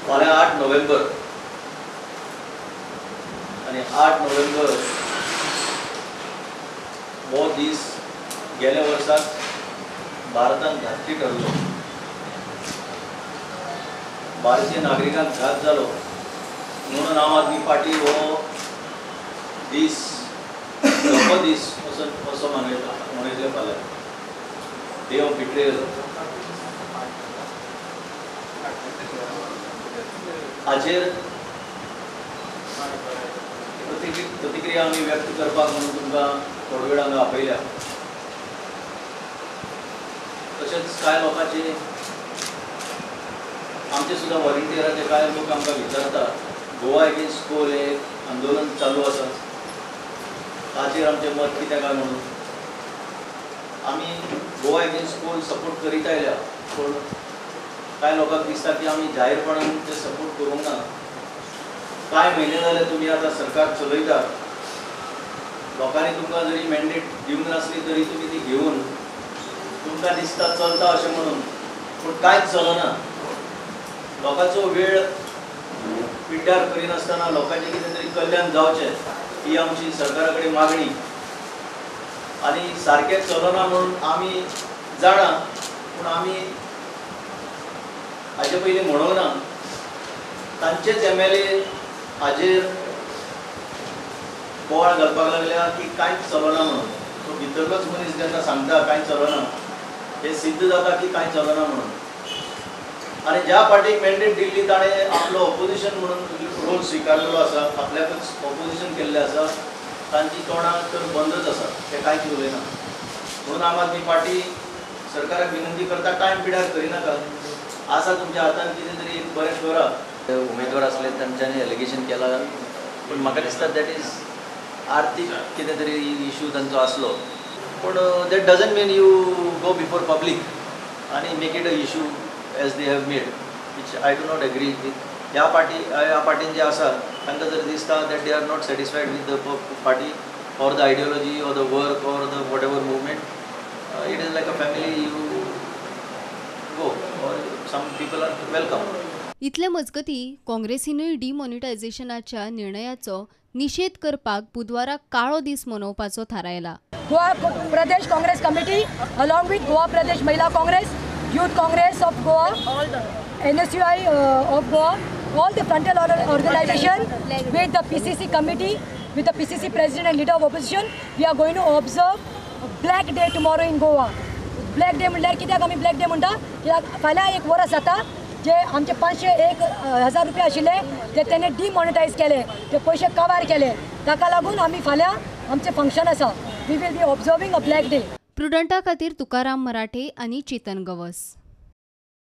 फाल्यां 8 नोव्हेंबर आनी 8 नोव्हेंबर हो दीस गेल्या वर्साक भारतान घातकी ठरलो. भारतीय नागरिकांक घात जालो म्हणून आम आदमी पार्टी हो दीस धोको दीस असो असो मनयतले फाल्यां डे ऑफ बिट्रेयल. हाचेर प्रतिक्रिया आमी व्यक्त करपाक म्हणून तुमकां थोडो वेळ हांगा आपयल्या. तशेंच कांय लोकांचे आमचे सुद्दां व्हॉलंटियराचे कांय लोक आमकां विचारतात गोवा एगेन्स्ट कोल हे आंदोलन चालू आसा ताचेर आमचें मत कितें काय म्हणून. आमी गोवा एगेन्स्ट कोल सपोर्ट करीत आयल्या, पूण कांय लोकांक दिसता की आमी जाहीरपणान ते सपोर्ट करूंक ना. कांय म्हयने जाले तुमी आतां सरकार चलयतात, लोकांनी तुमकां जरी मॅन्डेट दिवंक नासली तरी तुमी ती घेवन तुमकां दिसता चलता अशें म्हणून, पूण कांयच चलना. लोकांचो वेळ पिड्ड्यार करिनासतना लोकांचें कितें तरी कल्याण जावचें ही आमची सरकारा कडेन मागणी. आनी सारकें चलना म्हणून आमी जाणा, पूण आमी हाजे पयलीं म्हणूंक ना. तांचेच MLA हाजेर बोवाळ घालपाक लागल्या की कांयच चलना म्हणून. सो भितरलोच मनीस जेन्ना सांगता कांय चलना हें सिद्ध जाता की कांय चलना म्हणून. आनी ज्या पार्टीक मॅन्डेट दिल्ली ताणें आपलो ऑपोजिशन म्हणून रोल स्विकारलेलो आसा, आपल्याकूच ऑपोजिशन केल्लें आसा, तांची तोंडां तर बंदच आसा, ते कांयच उलयना. म्हणून आम आदमी पार्टी सरकाराक विनंती करता टायम पिड्यार करिनाका, आसा तुमच्या हातान कितें तरी एक बरें करा. उमेदवार आसले तांच्यांनी एलिगेशन केला, पूण म्हाका दिसता that is आर्थीक कितें तरी इशू तांचो आसलो, पूण that doesn't mean you go before public आनी make it a issue as they have made, which I do not agree with. ह्या पार्टीन जे आसा तांकां जर दिसता that they are not satisfied with the party or the ideology or the work or the whatever movement, it is like a family, you go or some people are welcome. इतले मजगती काँग्रेसीनूय डिमॉनिटायझेशनाच्या निर्णयाचो निषेध करपाक बुधवारा काळो दीस मनोवपाचो थारायला. Goa Pradesh Congress committee along with Goa Pradesh Mahila Congress, Youth Congress of Goa, NSUI of Goa, all the frontal organization with the PCC committee, with the PCC president and leader of opposition, we are going to observe Black Day tomorrow in Goa. Black Day म्हणल्यार कित्याक आमी Black Day म्हणटा, कित्याक फाल्यां एक वर्स जाता जे आमचे 501,000 रुपया आशिल्ले ते तेणे डिमॉनिटायज केले, ते पयशे कवार केले, ताका लागून आमी फाल्यां आमचें फंक्शन आसा. We will be observing a Black Day. प्रुडंटा खातीर तुकाराम मराठे आनी चेतन गवस.